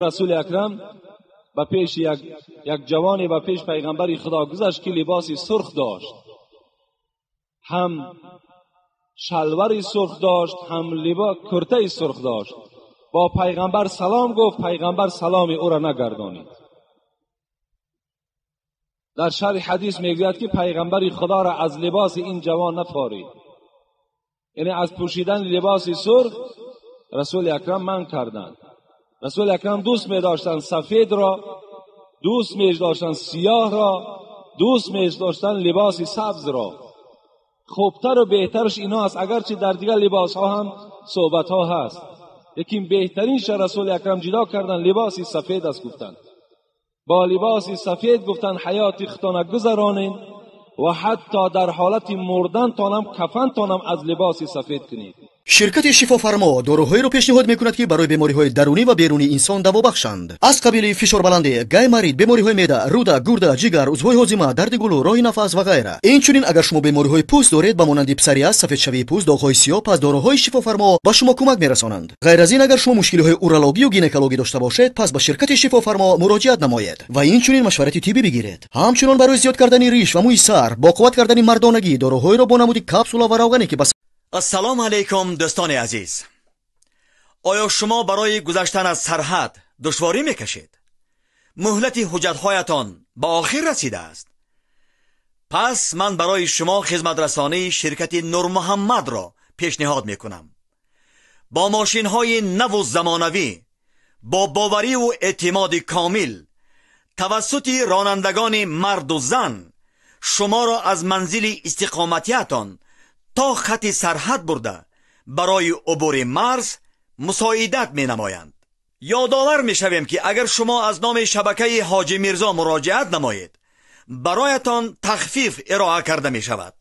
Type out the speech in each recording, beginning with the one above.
رسول اکرم به پیش یک جوانی به پیش پیغمبر خدا گذشت که لباسی سرخ داشت، هم شلواری سرخ داشت، هم لباس کرته سرخ داشت. با پیغمبر سلام گفت، پیغمبر سلام او را نگردانید. در شرح حدیث میگوید که پیغمبر خدا را از لباس این جوان نفارید، یعنی از پوشیدن لباس سرخ رسول اکرم منع کردند. رسول اکرم دوست می داشتند سفید را، دوست می داشتند سیاه را، دوست می داشتند لباس سبز را. خوبتر و بهترش اینا است، اگرچه در دیگر لباس ها هم صحبت ها هست، لیکن بهترینش رسول اکرم جدا کردن لباس سفید است. گفتند با لباس سفید گفتند حیات خودتان گذرانین و حتی در حالت مردن تانم کفن تانم از لباس سفید کنید. Ширкати Шифофармо доруҳоеро пешниҳод мекунад, ки барои бемориҳои дарунӣ ва берунии инсон даво бахшанд, аз қабили фишорбаландӣ, гайморит, бемориҳои меъда, рӯда, гурда, ҷигар, узвҳои ҳозима, дарди гулӯ, роҳи нафас ва ғайра. Инчунин агар шумо бемориҳои пӯст доред, ба монанди псориаз, сафедшавии пӯст, доғҳои сиёҳ, пас доруҳои Шифофармо ба шумо кӯмак мерасонанд. Ғайр аз ин, агар шумо мушкилиҳои урологию гинекологӣ дошта бошед, пас ба ширкати Шифофармо муроҷиат намоед ва инчунин машварати тиббӣ бигиред. Ҳамчунон барои зиёд кардани риш ва мӯи сар, бо қувват кардани мардонагӣ, доруҳоеро бо намуди капсула ва равғане ки ба Ассалому алайкум, дӯстони азиз. Оё шумо барои гузаштан аз сарҳад душворӣ мекашед? Муҳлати ҳуҷҷатҳоятон ба охир расидааст? Пас ман барои шумо хизматрасонии ширкати Нурмуҳаммадро пешниҳод мекунам. Бо мошинҳои наву замонавӣ, бо бовариву эътимоди комил, тавассути ронандагони марду зан шуморо аз манзили истиқоматиятон то хати сарҳад бурда барои убури марз мусоидат менамоянд. Ёдовар мешавем, ки агар шумо аз номи шабакаи Ҳоҷи Мирзо муроҷиат намоед, бароятон тахфиф ироа карда мешавад.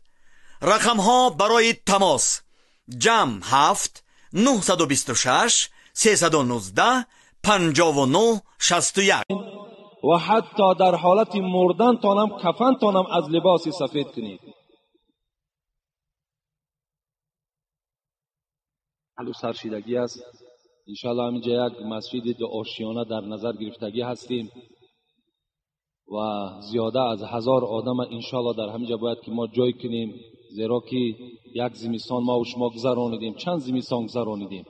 Рақамҳо барои тамос: ҷамъ 7 926 319 59 61. و حتی در حالت مردن تانم کفن تانم از لباس سفید کنید. سرشیدگی است. انشاءالله همینجا یک مسجد دو آشیانه در نظر گرفتگی هستیم و زیاده از 1000 آدم انشاءالله در همینجا باید که ما جای کنیم، زیرا که یک زمستان ما و شما گذرانیدیم، چند زمستان گذرانیدیم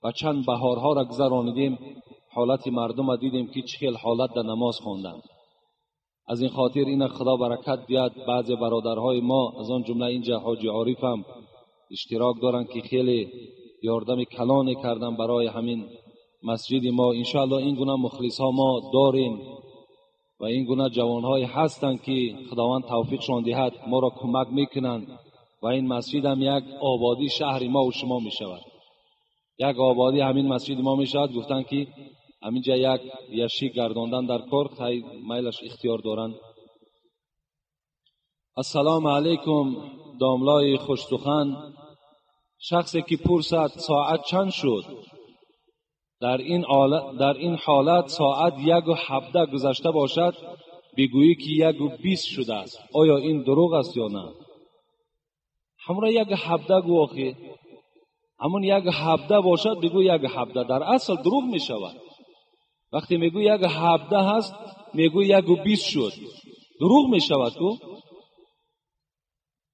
و چند بهارها را گذرانیدیم. حالت مردم را دیدیم که چه حالت در نماز خواندند. از این خاطر این خدا برکت بیاد بعضی برادرهای ما، از آن جمله اینجا حاجی عارف هم اشتراک دارند که خیلی یاردم کلانی کردن برای همین مسجد ما. انشاءالله این گونه مخلص ها ما داریم و این گونه جوان های هستند که خداوند توفیقشان دهد، ما را کمک میکنند و این مسجد هم یک آبادی شهر ما و شما میشود، یک آبادی همین مسجد ما میشود. گفتن که همینجا یک یشی گرداندن در کار میلش اختیار دارند. السلام علیکم داملای خوش سخن. شخصی که پرسد ساعت چند شد، در این حالت ساعت 1:17 گذشته باشد، بگویی که 1:20 شده است، آیا این دروغ است یا نه؟ همراه 1:17 گو آخه، همون 1:17 باشد بگو 1:17، در اصل دروغ می شود. وقتی میگو 1:17 هست، میگو 1:20 شد، دروغ می شود کو.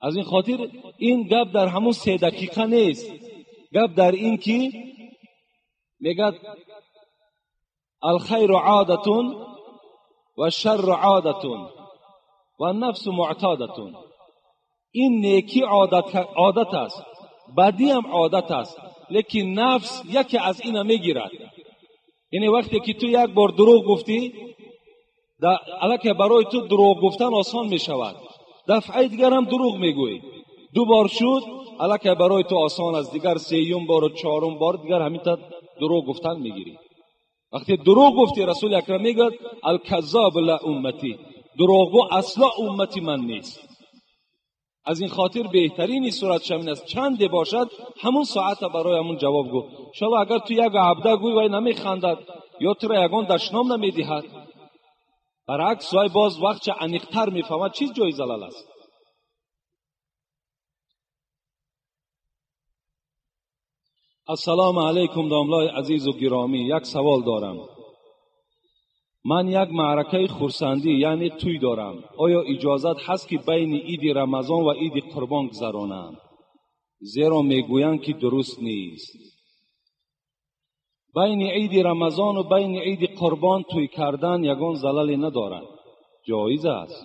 از این خاطر این گپ در همون 3 دقیقه نیست، گپ در این که میگد الخیر عادتون و شر عادتون و نفس معتادتون. این نیکی عادت است، بدی هم عادت است، لیکن نفس یکی از اینا میگیرد. یعنی وقتی که تو یک بار دروغ گفتی، الکه برای تو دروغ گفتن آسان میشود، دفعه دیگر هم دروغ میگویی، 2 بار شد الکه برای تو آسان است، دیگر 3 بار و 4 بار دیگر همین تا دروغ گفتن میگیری. وقتی دروغ گفتی، رسول اکرم میگه الکذاب لا امتی، دروغگو اصلا امتی من نیست. از این خاطر بهترین صورت شمین است چند باشد همون ساعت برای همون جواب گو. شما اگر تو 1:17 گویی وای نمیخندد یا تو را یگان دشنام نمیدهد، برعکس وای باز وقت چه عمیق‌تر میفهمد چیز جای زلال است. السلام علیکم داملای عزیز و گرامی، یک سوال دارم. Ман як маъракаи хурсандӣ, яъне тӯй дорам. Оё иҷозат ҳаст, ки байни иди Рамазон ва иди Қурбон гузаронам? Зеро мегӯянд, ки дуруст нест. Байни иди Рамазону байни иди Қурбон тӯй кардан ягон залале надорад, ҷоиз аст,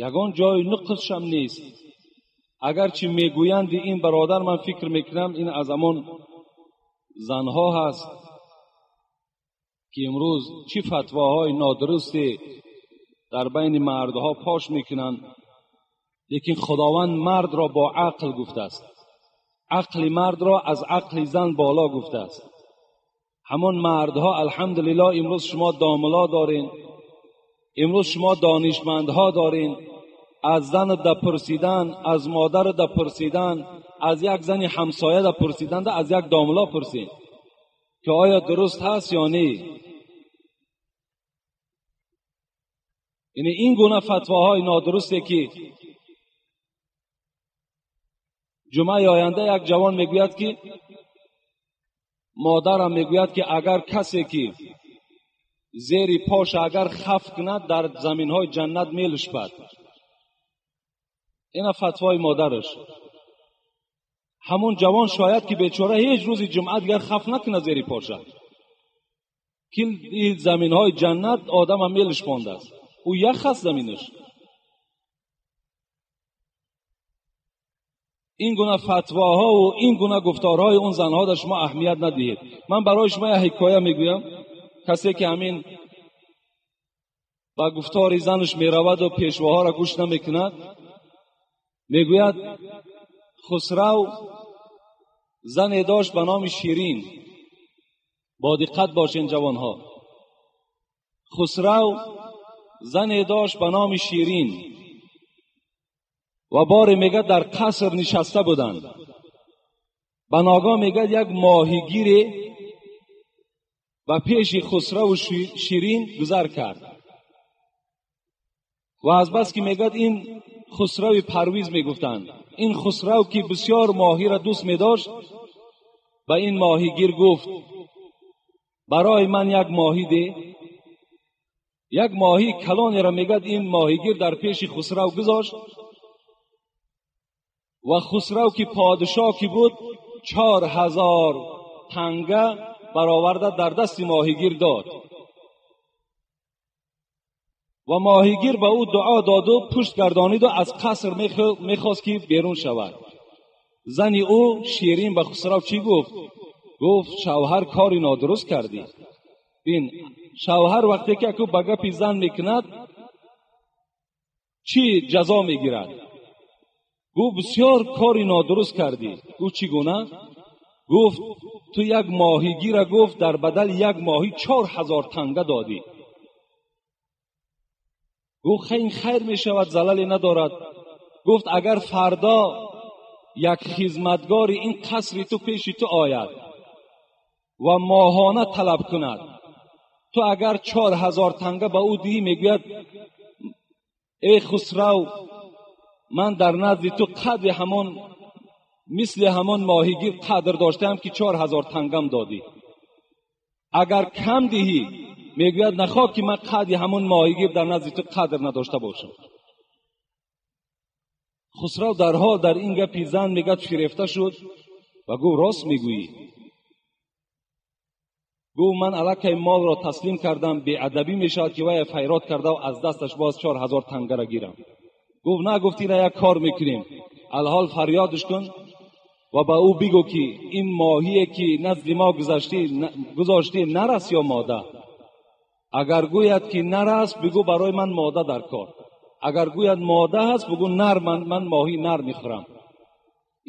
ягон ҷои нуқсшам нест. Агарчи мегӯянд ин бародар, ман фикр мекунам ин аз ҳамон занҳо ҳаст, ки имрӯз чӣ фатвоҳои нодурусте дар байни мардҳо пош мекунанд. Лекин Худованд мардро бо ақл гуфтааст, ақли мардро аз ақли зан боло гуфтааст. Ҳамон мардҳо алҳамдулиллоҳ имрӯз шумо домуло дорин, имрӯз шумо донишмандҳо дорин. Аз зан да пурсидан, аз модар да пурсидан, аз як зани ҳамсоя да пурсидан, аз як домуло пурсин, ки оё дуруст ҳаст ё не. Яъне ин гуна фатвоҳои нодурусте, ки ҷумъаи оянда як ҷавон мегӯяд, ки модарам мегӯяд, ки агар касе ки зери поша агар хаф кунад, дар заминҳои ҷаннат мелушпад. Ина фатвои модараш. Ҳамон ҷавон шояд ки бечора ҳеҷ рӯзи ҷумъа дигар хаф накунад зери поша, ки ин заминҳои ҷаннат одама мелушпондааст, ӯ ях аст заминаш. Ин гуна фатвоҳо ва ин гуна гуфторҳои он занҳо дар шумо аҳамият надиҳед. Ман барои шумо як ҳикоя мегӯям. Касе ки ҳамин ба гуфтори занаш мераваду пешвоҳоро гӯш намекунад, мегӯяд Хусрав зане дошт ба номи Ширин. Бо диққат бошен ҷавонҳо. Хусрав зане дошт ба номи Ширин ва боре мегӯяд дар қаср нишаста буданд. Ба ногоҳ мегӯяд як моҳигире ба пеши Хусраву Ширин гузар кард ва аз бас ки мегӯяд ин Хусрави Парвиз мегуфтанд, ин Хусрав ки бисёр моҳиро дӯст медошт, ба ин моҳигир гуфт барои ман як моҳӣ де. Як моҳии калонеро мегӯяд ин моҳигир дар пеши Хусрав гузошт ва Хусрав ки подшоҳ ки буд 4000 танга бароварда дар дасти моҳигир дод ва моҳигир ба ӯ дуо доду пушт гардониду аз қаср мехост ки берун шавад. Зани ӯ Ширин ба Хусрав чӣ гуфт? Гуфт шавҳар кори нодуруст кардӣ. Бин, шавҳар вақте ки аку ба гапи зан мекунад чӣ ҷазо мегирад? Гуфт бисёр кори нодуруст кардӣ. Гуфт чӣ гуна? Гуфт ту як моҳигира гуфт дар бадали як моҳӣ 4000 танга додӣ. Гуфт ин хайр мешавад, залале надорад. Гуфт агар фардо як хизматгори ин қасри ту пеши ту ояд ва моҳона талаб кунад, ту агар 4000 танга ба ӯ диҳӣ, мегӯяд эй Хусрав, ман дар назди ту қадри ҳамон мисли ҳамон моҳигир қадр доштаам, ки 4000 тангам додӣ. Агар кам диҳӣ, мегӯяд нахоҳ ки ман қадри ҳамон моҳигир дар назди ту қадр надошта бошам. Хусрав дарҳол дар ин гапи зан мегӯяд фирефта шуд ва гуфт рост мегӯӣ. Гуфт ман аллакай молро таслим кардам, беадабӣ мешавад ки вай файрод карда аз дасташ боз 4000 тангара гирам. Гуфт на, гуфт ина як кор мекунем, алҳол фарёдш кун ва ба ӯ бигӯ ки ин моҳие ки назди мо гузоштӣ нар аст ё мода. Агар гӯяд ки нар аст, бигӯ барои ман мода дар кор. Агар гӯяд мода ҳаст, бигӯ нар, ман моҳии нар мехӯрам.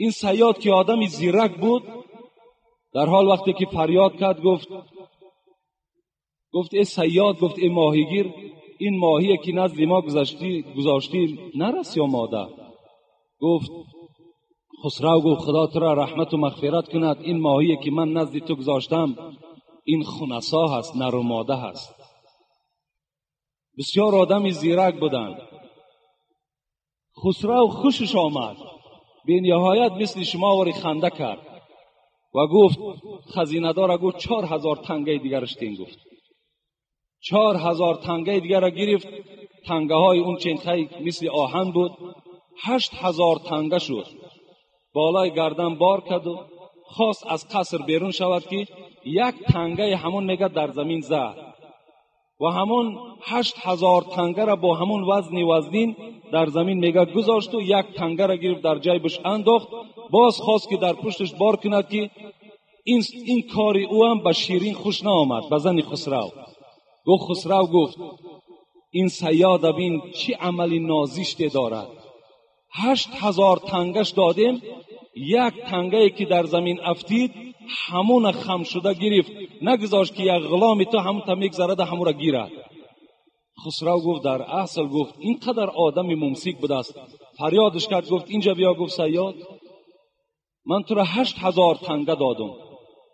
Ин саёд ки одами зирак буд, дар ҳол вақте ки фарёд кард гуфт эй саёд, гуфт эй моҳигир, ин моҳие ки назди мо гузоштӣ нар аст ё мода? Гуфт Хусрав, гуфт Худо туро раҳмату мағфират кунад, ин моҳие ки ман назди ту гузоштам ин хунасо ҳаст, нару мода ҳаст. Бисёр одами зирак буданд. Хусрав хушаш омад, бениҳоят мисли шумо вори ханда кард ва гуфт хазинадора гуфт 4000 тангаи дигараш тин гуфт. 4000 тангаи дигарро гирифт. Тангаҳои он ченхай мисли оҳан буд. 8000 танга шуд. Болои гардан бор карду хост аз қаср берун шавад ки як тангаи ҳамон мега дар замин зад ва ҳамон 8000 тангара бо ҳамон вазни вазнин дар замин мега гузошту як тангара гирифт дар ҷайбаш андохт. Боз хост ки дар пушташ бор кунад ки ин кори ӯ ҳам ба Ширин хуш наомад, ба зани Хусрав. Гуфт Хусрав гуфт ин саёда бин чӣ амали нозиште дорад. 8000 тангаш додем, як тангае ки дар замин афтид ҳамона хам шуда гирифт, нагузошт ки як ғуломи ту ҳамон та мегзарада ҳамонро гирад. Хусрав гуфт дар асл гуфт ин қадар одами мумсик будааст. Фарёдш кард гуфт инҷа биё. Гуфт саёд ман туро 8000 танга додум,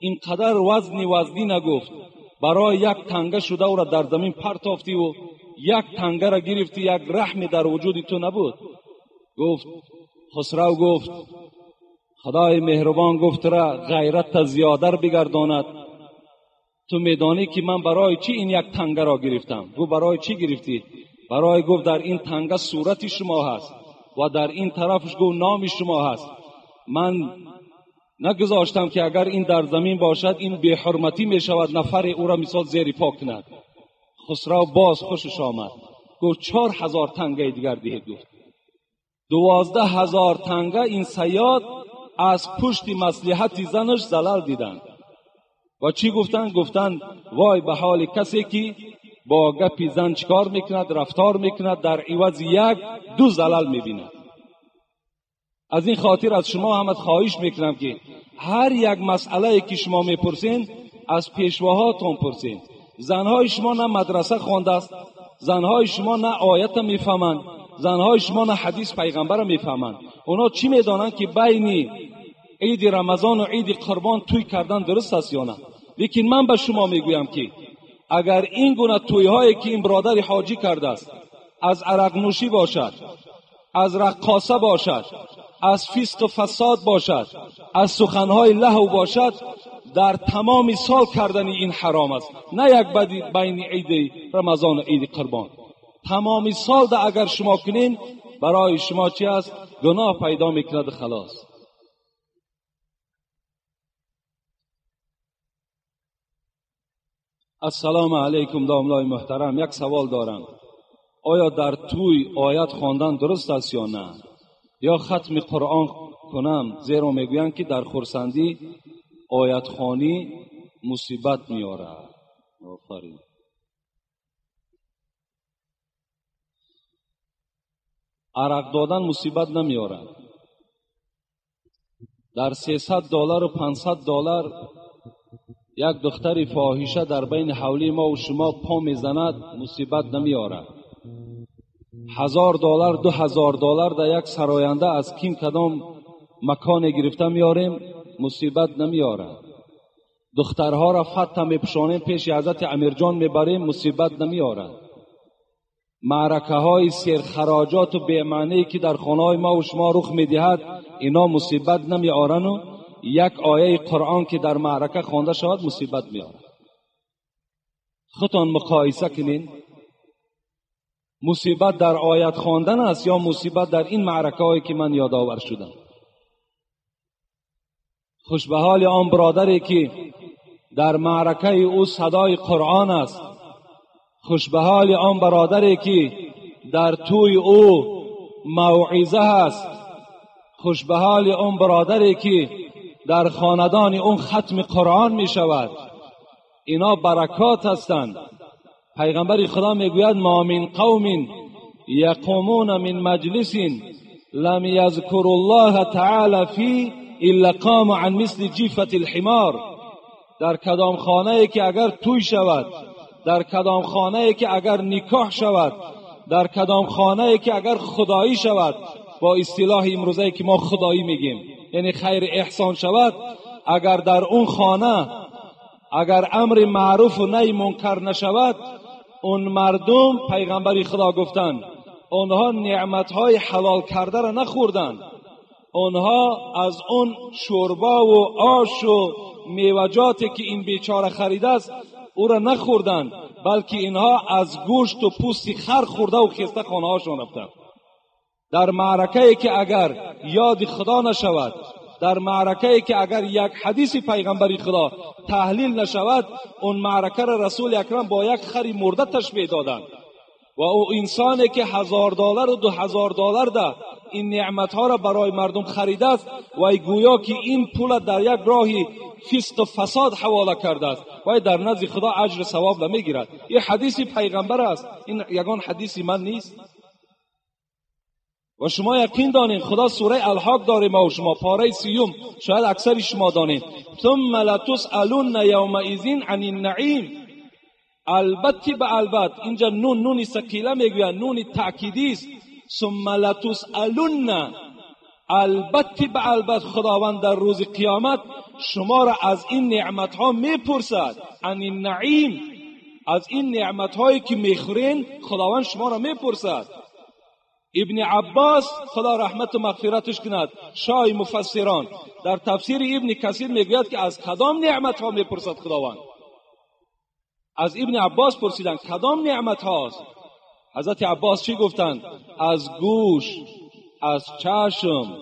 ин қадар вазни вазнӣ нагуфт, барои як танга шуда ӯро дар замин партофтиву як тангара гирифти, як раҳме дар вуҷуди ту набуд. Гуфт Хусрав гуфт худои меҳрубон гуфт тура ғайратта зиёдар бигардонад. Ту медонӣ ки ман барои чӣ ин як тангаро гирифтам? Гуфт барои чӣ гирифтӣ? Барои гуфт дар ин танга сурати шумо ҳаст ва дар ин тарафаш гуфт номи шумо ҳаст. Ман нагузоштам ки агар ин дар замин бошад ин беҳурматӣ мешавад, нафаре ӯро мисол зери по кунад. Хусрав боз хушаш омад, гуфт 4000 тангаи дигар диҳед. Гуфт 12000 танга ин саёд аз пушти маслиҳати занаш залал диданд. Ва чӣ гуфтанд? Гуфтанд вой ба ҳоли касе ки бо гапи зан чикор мекунад, рафтор мекунад, дар ивази 1-2 залал мебинад. Аз ин хотир аз шумо ҳама хоҳиш мекунам ки ҳар як масъалае ки шумо мепурсен аз пешвоҳотон пурсен. Занҳои шумо на мадраса хондааст, занҳои шумо на оята мефаҳманд, занҳои шумо на ҳадис пайғамбара мефаҳманд. Онҳо чӣ медонанд ки байни иди Рамазону иди Қурбон тӯй кардан дуруст аст ё на? Лекин ман ба шумо мегӯям ки агар ин гуна тӯйҳое ки ин бародари ҳоҷӣ кардааст аз арақнӯшӣ бошад, аз раққоса бошад, аз фисқу фасод бошад, аз суханҳои лаҳв бошад, дар тамоми сол кардани ин ҳаром аст. На як байни иди Рамазону иди Қурбон. Тамоми сол да агар шумо кунин барои шумо чи аст? Гуноҳ пайдо мекунад халос. Ассалому алайкум домлои муҳтарам, як савол дорам. Оё дар тӯй оят хондан дуруст аст ё на? Ё хатми Қуръон кунам? Зеро мегӯянд ки дар хурсандӣ оятхонӣ мусибат меорад. Офарин. Арақ додан мусибат намеорад. Дар $300 500 як духтари фоҳиша дар байни ҳавлии мо ва шумо по мезанад, мусибат намеорад. $1000 $2000 дар як сароянда аз ким кадом маконе гирифта меорем, мусибат намеорад. Духтарҳоро фатта мепӯшонем, пеши ҳазрати Амирҷон мебарем, мусибат намеорад. Маъракаҳои серхароҷоту бемаъние ки дар хонаҳои мо ва шумо рух медиҳад, ино мусибат намеорану як ояи Қуръон ки дар маърака хонда шавад мусибат меорад. Худтон муқоиса кунед, мусибат дар оят хондан аст ё мусибат дар ин маъракаҳое ки ман ёдовар шудам? Хуш ба ҳоли он бародаре ки дар маъракаи ӯ садои Қуръон аст. Хуш ба ҳоли он бародаре ки дар тӯи ӯ мавъиза ҳаст. Хуш ба ҳоли он бародаре ки дар хонадони он хатми Қуръон мешавад. Ино баракот ҳастанд. Пайғамбари Худо мегӯяд ма мин қавмин яқумуна мин маҷлисин лам язкуру ллоҳа таъала фи илла қому ан мисли ҷифати лҳимор. Дар кадом хонае ки агар тӯй шавад, дар кадом хонае ки агар никоҳ шавад, дар кадом хонае ки агар худоӣ шавад, бо истилоҳи имрӯзае ки мо худоӣ мегӯем, яъне хайри эҳсон шавад, агар дар он хона агар амри маъруфу наҳи мункар нашавад, он мардум, пайғамбари Худо гуфтанд, онҳо неъматҳои ҳалол кардаро нахӯрданд, онҳо аз он шӯрбову ошу меваҷоте ки ин бечора харидааст ӯро нахӯрданд, بلکه اینها از گوشت و پوست خر خورده و خسته خانه هاشون رفتند. در معرکه که اگر یاد خدا نشود، در معرکه که اگر یک حدیث پیغمبری خدا تحلیل نشود، اون معرکه را رسول اکرم با یک خری مرده تشبیه دادند. و او انسانی که $1000 و $2000 ده این نعمت ها را برای مردم خریده است و گویا که این پول در یک راهی فسق و فساد حواله کرده است و در نزد خدا اجر ثواب نمیگیرد. این حدیث پیغمبر است، این یگان حدیث من نیست. و شما یقین دانین خدا سوره الحاق داره ما و شما پاره 30، شاید اکثر شما دانین، ثم لتسألن یومئذ عن النعیم. البته به البته اینجا نون نونی ثقیله میگوید، نون تأکیدی است. ثم لتسألن، البته به البته خداوند در روز قیامت شما را از این نعمت ها میپرسد. عن النعیم، از این نعمت هایی که میخورین خداوند شما را میپرسد. ابن عباس خدا رحمت و مغفرتش کند، شاه مفسران، در تفسیر ابن کثیر میگوید که از کدام نعمت ها میپرسد خداوند؟ از ابن عباس پرسیدند کدام نعمت هاست؟ حضرت عباس چی گفتند؟ از گوش، از چشم،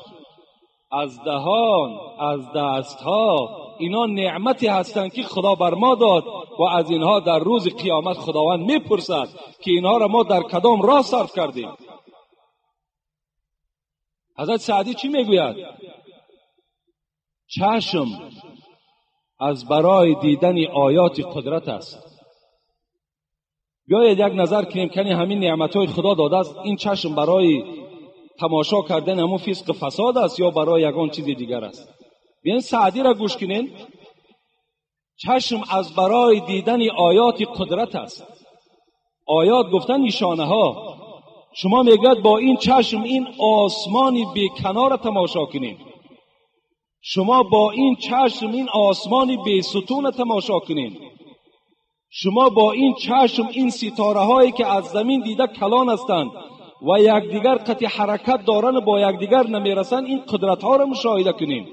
از دهان، از دستها، اینا نعمتی هستند که خدا بر ما داد و از اینها در روز قیامت خداوند میپرسد که اینها را ما در کدام راه صرف کردیم. حضرت سعدی چی میگوید؟ چشم از برای دیدن آیات قدرت است. بیایید یک نظر کنیم که همین نعمت‌های خدا داده است، این چشم برای تماشا کردن همون فسق فساد است یا برای یگان چیز دیگر است؟ بیاین سعدی را گوش کنین. چشم از برای دیدن آیات قدرت است. آیات گفتن نشانه ها. شما میگوید با این چشم این آسمانی بی کنار تماشا کنین، شما با این چشم این آسمانی بی ستون تماشا کنین، شما با این چشم این ستاره هایی که از زمین دیده کلان هستند و یکدیگر قطع حرکت دارن و با یکدیگر نمیرسن، این قدرت ها را مشاهده کنین.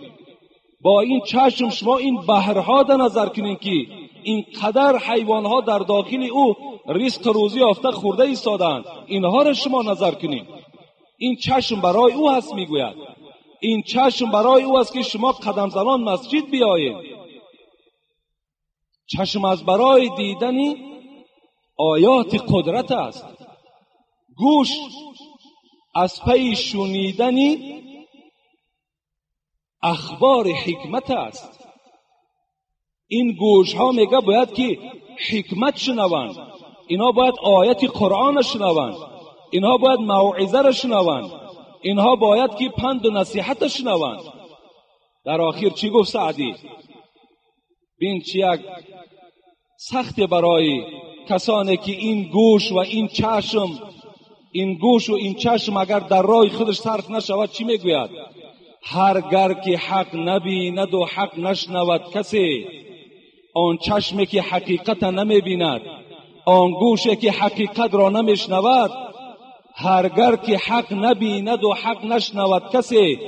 با این چشم شما این بحرها در نظر کنین که این قدر حیوان ها در داخل او رزق روزی یافته خورده ایستادند، اینها را شما نظر کنین. این چشم برای او هست، میگوید این چشم برای او است که شما قدم زنان مسجد بیایید. چشم از برای دیدن آیات قدرت است. گوش از پی شنیدن اخبار حکمت است. این گوش ها میگه باید که حکمت شنوند، اینها باید آیت قرآن شنوند، اینها باید موعظه را شنوند، اینها باید که پند و نصیحت شنوند. در آخر چی گفت سعدی؟ بین چی یک سخت برای کسانی که این گوش و این چشم، این گوش و این چشم اگر در راه خودش صرف نشود چی میگوید؟ هرگر که حق نبیند و حق نشنود کسی، آن چشمی که حقیقت نمیبیند، آن گوشی که حقیقت را نمیشنود، هرگر که حق نبیند و حق نشنود کسی،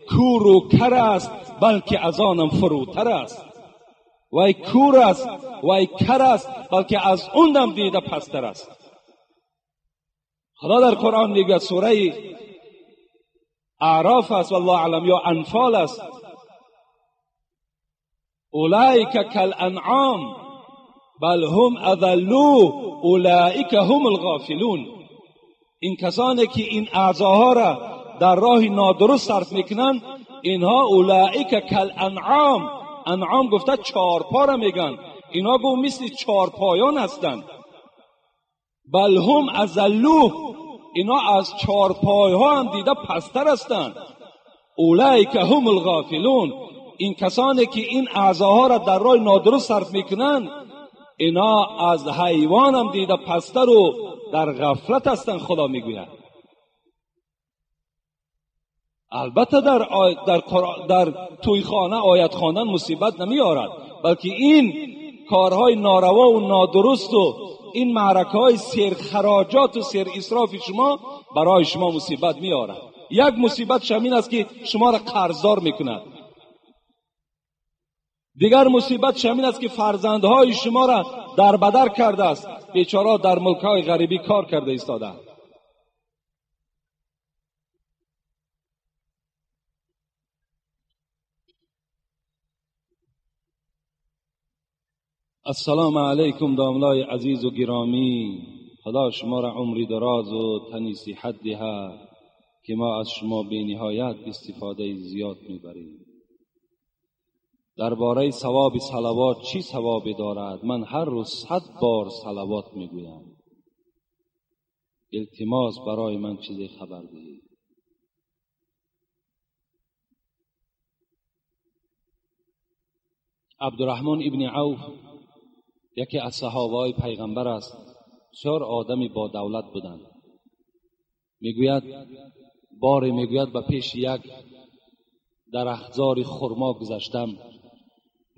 کور و کر است بلکه از آنم فروتر است. وای کور است، وای کر است، بلکه از اونم دیده پستر است. خدا در قرآن میگه، سوره اعراف است والله اعلم یا انفال است، اولئک کالانعام بل هم اضلوا اولئک هم الغافلون. این کسانی که این اعضاها را در راه نادرست صرف میکنن، اینها اولئک کالانعام، انعام گفته چهارپا را میگن، اینا گو مثل چهارپایان هستند. بل هم اضلوا، اینا از چهارپایها هم دیده پستر هستند. اولئک هم الغافلون، این کسانی که این اعضاها را در راه نادرست صرف میکنن، اینا از حیوان هم دیده پستر و در غفلت هستند. خدا میگوید البته در توی خانه آیت خواندن مصیبت نمیارد، بلکه این کارهای ناروا و نادرست و این معرکه های سیر خراجات و سیر اسراف شما برای شما مصیبت میارد. یک مصیبت شمین است که شما را قرضدار میکند. Дигар мусибат ҳамин аст ки фарзандҳои шуморо дар бадар кардааст. Бечора дар мулкҳои ғарибӣ кор карда истодаанд. Ассалому алайкум домлаи азизу гиромӣ. Худо шуморо умри дарозу тани сиҳат диҳад ки мо аз шумо бениҳоят истифодаи зиёд мебарем. Дар бораи савоби салавот чӣ савобе дорад? Ман ҳар рӯз 100 бор салавот мегӯям. Илтимос барои ман чизе хабар диҳед. Абдурраҳмон ибни Авф яке аз саҳобаҳои пайғамбар аст. Бисёр одами бо давлат буданд. Мегӯяд боре мегӯяд ба пеши як дарахтзори хурмо гузаштам.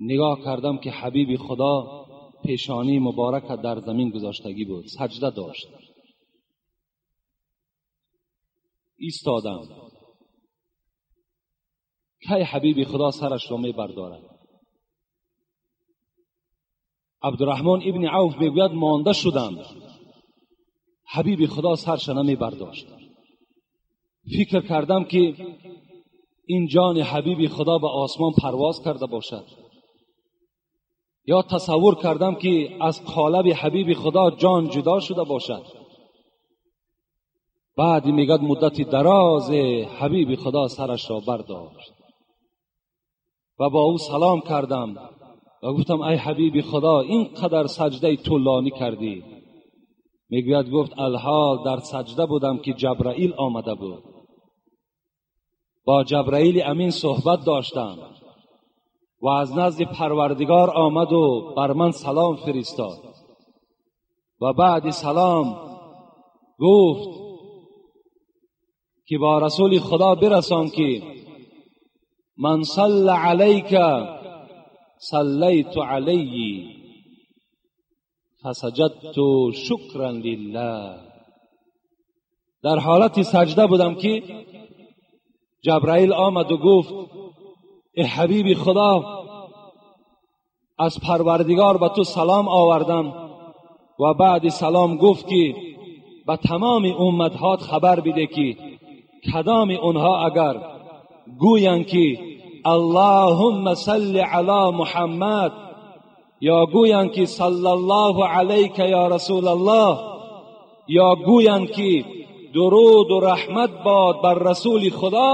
Нигоҳ кардам ки ҳабиби Худо пешонии муборака дар замин гузоштагӣ буд, саҷда дошт. Истодам. Кай ҳабиби Худо сарашро мебардорад? Абдурраҳмон ибни Авф мегӯяд монда шудам. Ҳабиби Худо сарша намебардошт. Фикр кардам ки ин ҷони ҳабиби Худо ба осмон парвоз карда бошад. Ё тасаввур кардам ки аз қолаби ҳабиби Худо ҷон ҷудо шуда бошад. Баъд мегӯяд муддати дарозе ҳабиби Худо сарашро бардошт ва бо ӯ салом кардам ва гуфтам ай ҳабиби Худо, ин қадар саҷдаи тӯлонӣ кардӣ. Мегӯяд гуфт алҳол дар саҷда будам ки Ҷабраил омада буд. Бо Ҷабраили амин суҳбат доштам ва аз назди Парвардигор омаду бар ман салом фиристод ва баъди салом гуфт ки бо расули Худо бирасон ки ман салла алайка саллайту алайҳи фасаҷадту шукран лиллаҳ. Дар ҳолати саҷда будам ки Ҷабраил омаду гуфт эй ҳабиби Худо, аз Парвардигор ба ту салом овардам. Ва баъди салом гуфт ки ба тамоми умматҳот хабар биде ки кадоми онҳо агар гӯянд ки Аллоҳумма салли ала Муҳаммад ё гӯянд ки саллаллоҳу алайка ё расулаллоҳ ё гӯянд ки дуруду раҳмат бод бар расули Худо,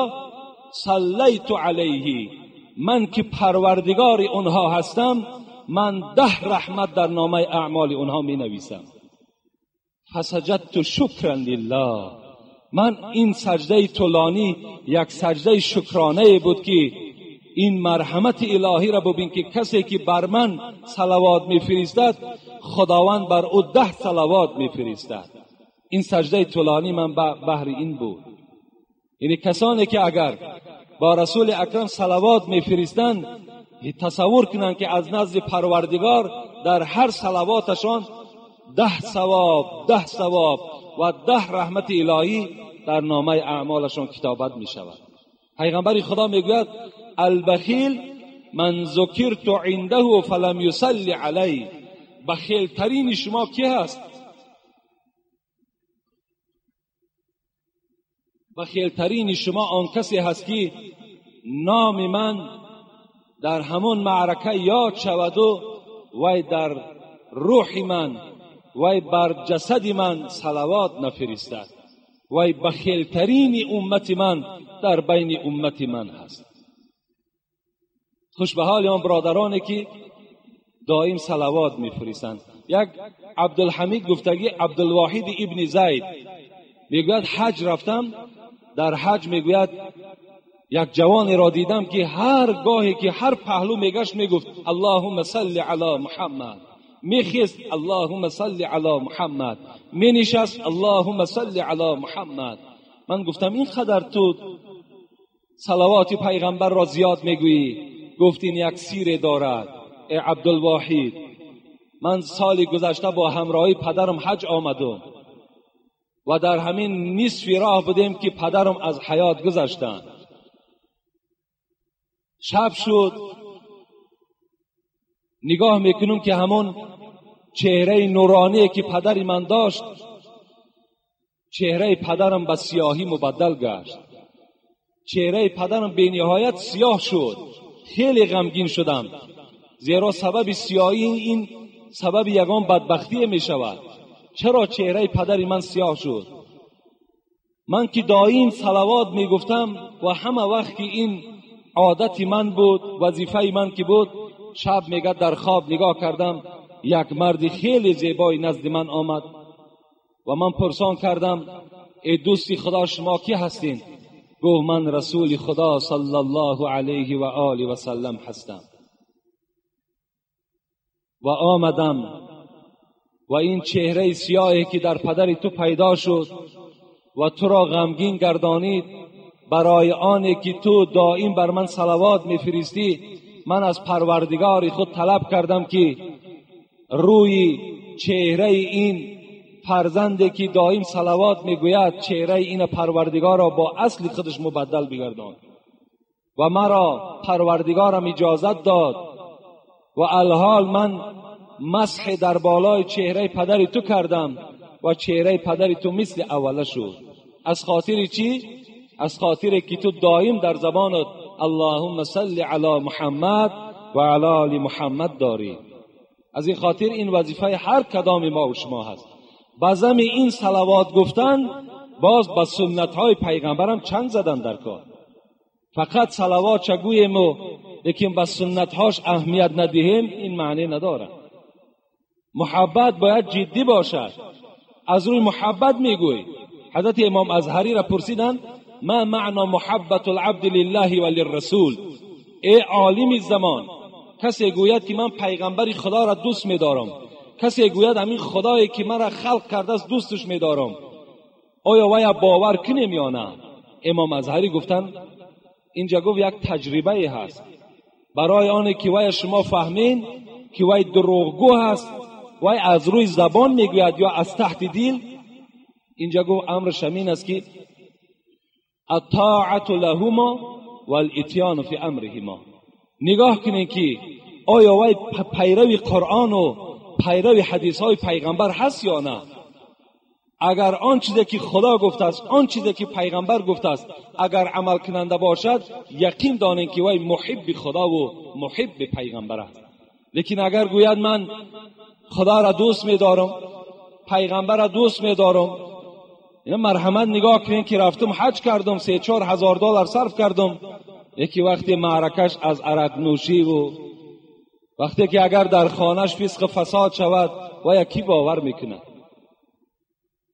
саллайту алайҳи, ман ки парвардигори онҳо ҳастам, ман 10 раҳмат дар номаи аъмоли онҳо менависам. фасаҷадту шукран лиллаҳ. Ман ин саҷдаи тӯлонӣ як саҷдаи шукронае буд ки ин марҳамати илоҳиро бубин ки касе ки бар ман салавот мефиристад, Худованд бар ӯ 10 салавот мефиристад. Ин саҷдаи тӯлонӣ ман баҳри ин буд. Яъне касоне ки агар бо расули акрам салавот мефиристанд, тасаввур кунанд ки аз назди Парвардигор дар ҳар салавоташон 10 савоб, 10 савоб ва 10 раҳмати илоҳӣ дар номаи аъмолашон китобат мешавад. Пайғамбари Худо мегӯяд албахил ман зукирту индаҳу фалам юсалли алайҳ. Бахилтарини шумо ки ҳаст? Бахилтарини шумо он касе ҳаст ки номи ман дар ҳамон маърака ёд шаваду вай дар рӯҳи ман, вай бар ҷасади ман салавот нафиристад. Вай бахилтарини уммати ман дар байни уммати ман ҳаст. Хуш ба ҳоли он бародароне ки доим салавот мефиристанд. Як Абдулҳамид гуфтагӣ Абдулвоҳид ибни Зайд мегӯяд ҳаҷ рафтам, дар ҳаҷ мегӯяд як ҷавонеро дидам ки ҳар гоҳе ки ҳар паҳлӯ мегашт мегуфт Аллоҳумма салли ала Муҳаммад, мехест Аллоҳумма салли ала Муҳаммад, менишаст Аллоҳумма салли ала Муҳаммад. Ман гуфтам ин қадар ту салавоти пайғамбарро зиёд мегӯӣ? Гуфт ин як сире дорад. Эй Абдулвоҳид, ман соли гузашта бо ҳамроҳи падарам ҳаҷ омадум ва дар ҳамин нисфи роҳ будем ки падарам аз ҳаёт гузаштанд. Шаб шуд, Нигоҳ мекунам ки ҳамон чеҳраи нуроние ки падари ман дошт, чеҳраи падарам ба сиёҳӣ мубаддал гашт. Чеҳраи падарам бениҳоят сиёҳ шуд. Хеле ғамгин шудам, зеро сабаби сиёҳӣ ин сабаби ягон бадбахтие мешавад. Чаро чеҳраи падари ман сиёҳ шуд? Ман ки доим салавот мегуфтам ва ҳама вақт ки ин одати ман буд, вазифаи ман ки буд, шаб мегӯяд дар хоб нигоҳ кардам, як марди хеле зебои назди ман омад ва ман пурсон кардам: эй дӯсти Худо, шумо ки ҳастин? Гуфт: ман расули Худо саллаллоҳу алайҳи ва олиҳи ва саллам ҳастам ва омадам ва ин чеҳраи сиёҳе ки дар падари ту пайдо шуд ва туро ғамгин гардонид, барои оне ки ту доим бар ман салавот мефиристӣ, ман аз парвардигори худ талаб кардам ки рӯи чеҳраи ин фарзанде ки доим салавот мегӯяд, чеҳраи ина парвардигорро бо асли худаш мубаддал бигардон. Ва маро парвардигорам иҷозат дод ва алҳол ман масҳ дар болои чеҳраи падари ту кардам ва чеҳраи падари ту мисли аввала шуд. Аз хотири чӣ? Аз хотире ки ту доим дар забонат Аллоҳумма салли ала Муҳаммад ва ала оли Муҳаммад дорӣ. Аз ин хотир ин вазифаи ҳар кадоми мо ва шумо ҳаст. Ба зами ин салавот гуфтан боз ба суннатҳои пайғамбарам чанг задан дар кор. Фақат салавот ча гӯему лекин ба суннатҳош аҳамият надиҳем, ин маъне надорад. Муҳаббат бояд ҷиддӣ бошад. Аз рӯи муҳаббат мегӯй. Ҳазрати имом Азҳариро пурсиданд: ма маъно муҳаббату лабди лиллаҳи ва лиррасул? Эй олими замон, касе гӯяд ки ман пайғамбари Худоро дӯст медорам, касе гӯяд ҳамин Худое ки маро халқ кардааст дӯсташ медорам, оё вая бовар кунем ё на? Имом Азҳарӣ гуфтанд: инҷа гуфт як таҷрибае ҳаст барои оне ки вая шумо фаҳмин ки вай дурӯғгӯ ҳаст, вай аз рӯи забон мегӯяд ё аз таҳти дил. Инҷа гуфт амраш ҳамин аст ки аттоату лаҳумо валитёну фи амриҳимо. Нигоҳ кунед ки оё вай пайрави Қуръону пайрави ҳадисҳои пайғамбар ҳаст ё на. Агар он чизе ки Худо гуфтааст, он чизе ки пайғамбар гуфтааст, агар амал кунанда бошад, яқин донед ки вай муҳибби Худову муҳибби пайғамбар аст. Лекин агар гӯяд ман Худоро дӯст медорам, пайғамбарро дӯст медорам, ина марҳамат нигоҳ кунед ки рафтум ҳаҷ кардум, 3-4 ҳазор доллар сарф кардум, яке вақте маъракаш аз арақнӯшиву вақте ки агар дар хонаш фисқу фасод шавад, вая кӣ бовар мекунад?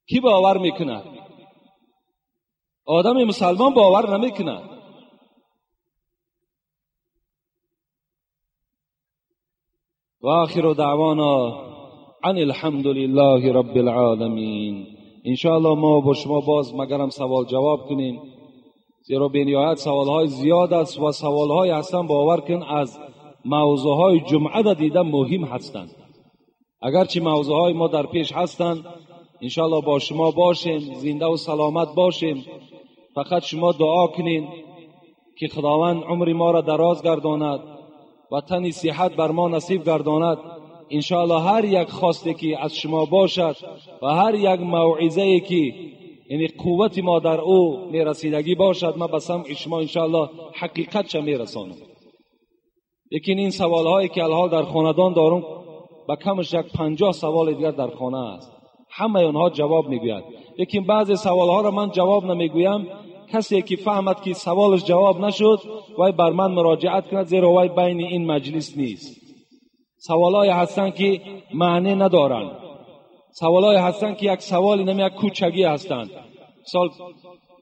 Кӣ бовар мекунад? Одами мусалмон бовар намекунад. ва охиру даъвона ан алҳамду лиллаҳи раббил оламин. Иншоаллоҳ мо бо шумо боз магарам савол ҷавоб кунем, зеро бениҳоят саволҳои зиёд аст ва саволҳое ҳастанд, бовар кун, аз мавзӯъҳои ҷумъа да дида муҳим ҳастанд. Агарчи мавзӯъҳои мо дар пеш ҳастанд, иншоаллоҳ бо шумо бошем, зиндаву саломат бошем. Фақат шумо дуо кунед ки Худованд умри моро дароз гардонад ва тани сиҳат бар мо насиб гардонад. Иншоаллоҳ ҳар як хосте ки аз шумо бошад ва ҳар як мавъизае ки яъне қуввати мо дар ӯ мерасидагӣ бошад, ман ба самъи шумо иншоаллоҳ ҳақиқатша мерасонам. Лекин ин саволҳое ки алҳол дар хонадон дорум, ба камаш як 50 саволи дигар дар хона аст, ҳамаи онҳо ҷавоб мегӯяд. Лекин баъзе саволҳоро ман ҷавоб намегӯям. Касе ки фаҳмад ки саволаш ҷавоб нашуд, вай бар ман муроҷиат кунад, зеро вай байни ин маҷлис нест. Саволҳое ҳастанд ки маъне надоранд, саволҳое ҳастанд ки як саволи нами як кӯчагӣ ҳастанд. Мисол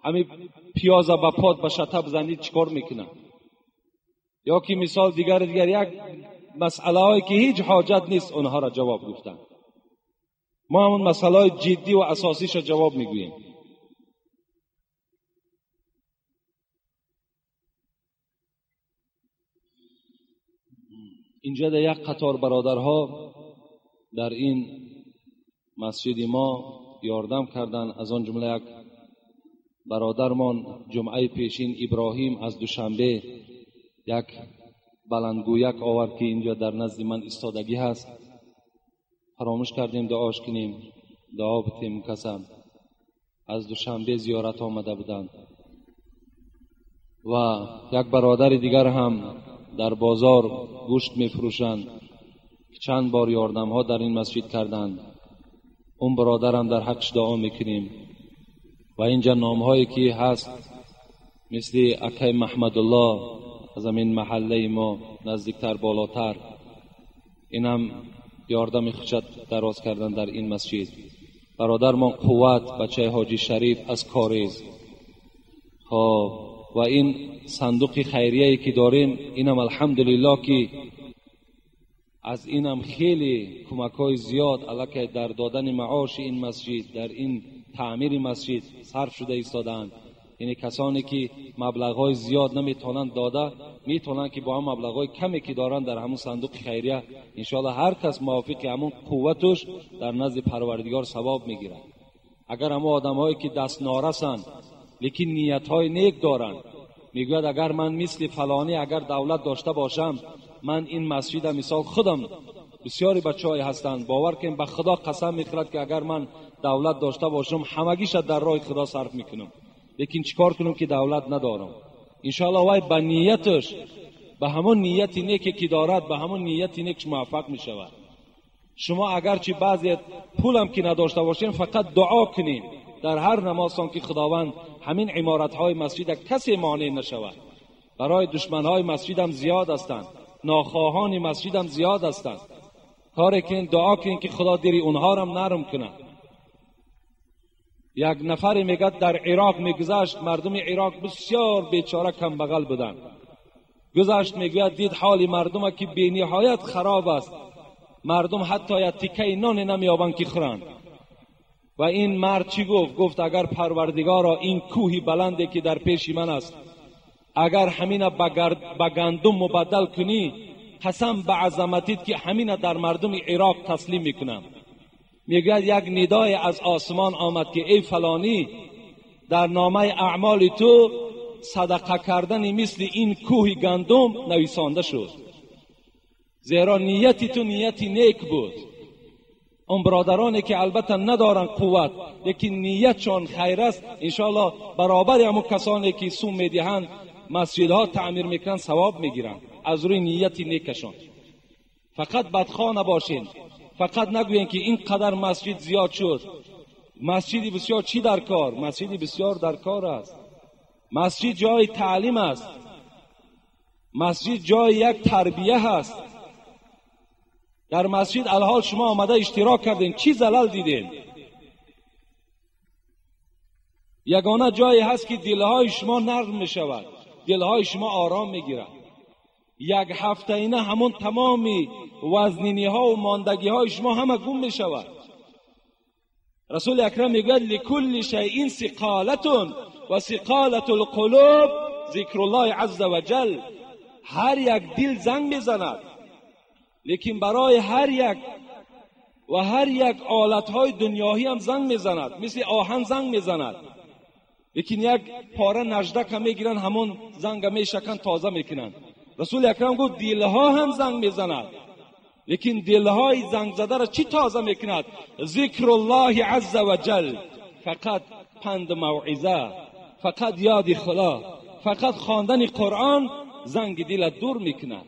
ҳамин пиёза ба под ба шата бизанӣ чӣ кор мекунад? Ё ки мисол дигар дигар як масъалаҳое ки ҳеҷ ҳоҷат нест онҳоро ҷавоб гуфтан. Мо ҳамон масъалаҳои ҷиддӣ ва асосиша ҷавоб мегӯем. Инҷа дар як қатор бародарҳо дар ин масҷиди мо ёрдам карданд. Аз он ҷумла як бародармон ҷумъаи пешин Иброҳим аз Душанбе як بلندگویک آورد که اینجا در نزد من ایستادگی هست. فراموش کردیم دعاش کنیم، دعا بتیم. کسم از دوشنبه زیارت آمده بودند. و یک برادر دیگر هم در بازار گوشت میفروشند که چند بار یاردم ها در این مسجد کردند. اون برادرم در حقش دعا میکنیم. و اینجا نام هایی که هست مثل اکای محمدالله از همین محله ما نزدیکتر بالاتر، اینم یاردم خوشت دراز کردن در این مسجد. برادر ما قوت بچه حاجی شریف از کاریز. خب و این صندوق خیریه که داریم، اینم الحمدلله که از اینم خیلی کمک های زیاد علاکه در دادن معاش این مسجد، در این تعمیر مسجد صرف شده ایستادند. یعنی کسانی که مبلغ های زیاد نمیتونند داده، میتونند که با هم مبلغ های کمی که دارند در همون صندوق خیریه انشاءالله هر کس موافق همون قوتش در نزد پروردگار ثواب میگیرد. اگر همون آدم هایی که دست نارسند لیکن نیت های نیک دارند، میگوید اگر من مثل فلانی اگر دولت داشته باشم، من این مسجد مثال خودم، بسیاری بچه‌های هستند باور کن به خدا قسم میخورد که اگر من دولت داشته باشم همگیش در راه خدا صرف میکنم، لیکن چیکار کنم که دولت ندارم. انشاءالله وای به نیتش، به همون نیت نیکی که دارد، به همون نیت نیکش موفق میشود. شما اگرچه بعضی پولم که نداشته باشین، فقط دعا کنین در هر نمازتان که خداوند همین عمارت‌های مسجد کسی مانع نشود. برای دشمن‌های مسجد هم زیاد هستند، ناخواهان مسجد هم زیاد هستند. کار کنین، دعا کنین که خدا دلی اونها را هم نرم کنه. یک نفر میگه در عراق میگذشت، مردم عراق بسیار بیچاره کم بغل بودند. گذشت میگوید دید حال مردم که بی نهایت خراب است، مردم حتی یک تیکه نان نمیابند که خورند. و این مرد چی گفت؟ گفت اگر پروردگارا این کوهی بلنده که در پیش من است، اگر همین به گندم مبدل کنی، قسم به عظمتیت که همین در مردم عراق تسلیم میکنم. میگوید یک ندای از آسمان آمد که ای فلانی، در نامه اعمال تو صدقه کردن مثل این کوه گندم نویسانده شد، زیرا نیت تو نیت نیک بود. اون برادرانی که البته ندارن قوت لیکن نیتشان خیر است، انشاءالله برابر همون کسانی که سوم میدهند، مسجدها تعمیر میکنن، ثواب میگیرن از روی نیت نیکشان. فقط بدخواه نباشین، فقط نگوین که این قدر مسجد زیاد شد، مسجدی بسیار چی در کار؟ مسجدی بسیار در کار است. مسجد جای تعلیم است، مسجد جای یک تربیه هست. در مسجد الحال شما آمده اشتراک کردین، چی زلل دیدین؟ یگانه جایی هست که دلهای شما نرم می شود، دلهای شما آرام می گیرد. یک هفته اینه همون تمامی وزنینی ها و ماندگی های شما همه گم می شود. رسول اکرم میگوید لکل شیء ثقالة و ثقالة القلوب ذکر الله عز وجل. هر یک دل زنگ میزند، لیکن برای هر یک و هر یک آلت های دنیایی هم زنگ میزند، مثل آهن زنگ میزند، لیکن یک پاره نجدک هم میگیرن، همون زنگ میشکن تازه میکنن. رسول اکرم گفت دلها هم زنگ میزند، لیکن دلهای زنگ زده را چی تازه میکند؟ ذکر الله عز وجل. فقط پند موعظه، فقط یاد خدا، فقط خواندن قرآن زنگ دل دور میکند.